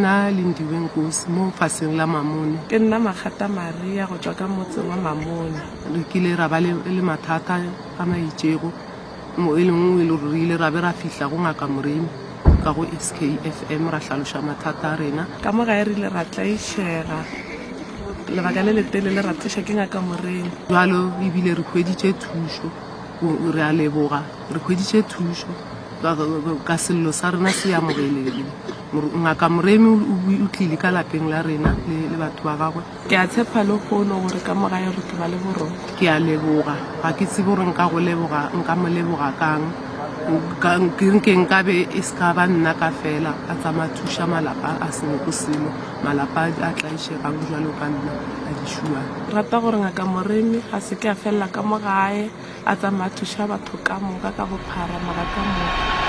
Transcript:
nna Lindiwe Nkosi mo faseng la Mamone. Ke nna Makgata Maria go tšwa ka motseng wa Mamone. Re kile ra ba le, le mathata a maitšego mo e leng e le gore re ile ra be ra fihla go Ngaka Moremi ka go SKFM ra hlaloša mathata a rena. Ka mo gae re ile ra tlaišega lebaka le letelele ra thuša ke Ngaka Moremi. Bjalo ebile re hweditše thušo, re a leboga, re hweditše thušo ka sello sa rena se amogelegile. Ngaka Moremi o tlile ka lapeng la rena le batho ba gagwe. Ke a tshepa lehono gore ka mo gae re tlo ba le boroko. Ke a leboga. Ga ke tsebe gore nka go leboga, nka mo leboga kang. Ke nke nkabe e se ka ba nna ka fela a tsamaya thuša malapa a se nego selo, malapa a tlaišegang bjalo ka nna a dišuana. Rata gore Ngaka Moremi a se ke a felela ka mo gae, a tsamaya a thuša batho ka moka ka bophara naga ka moka.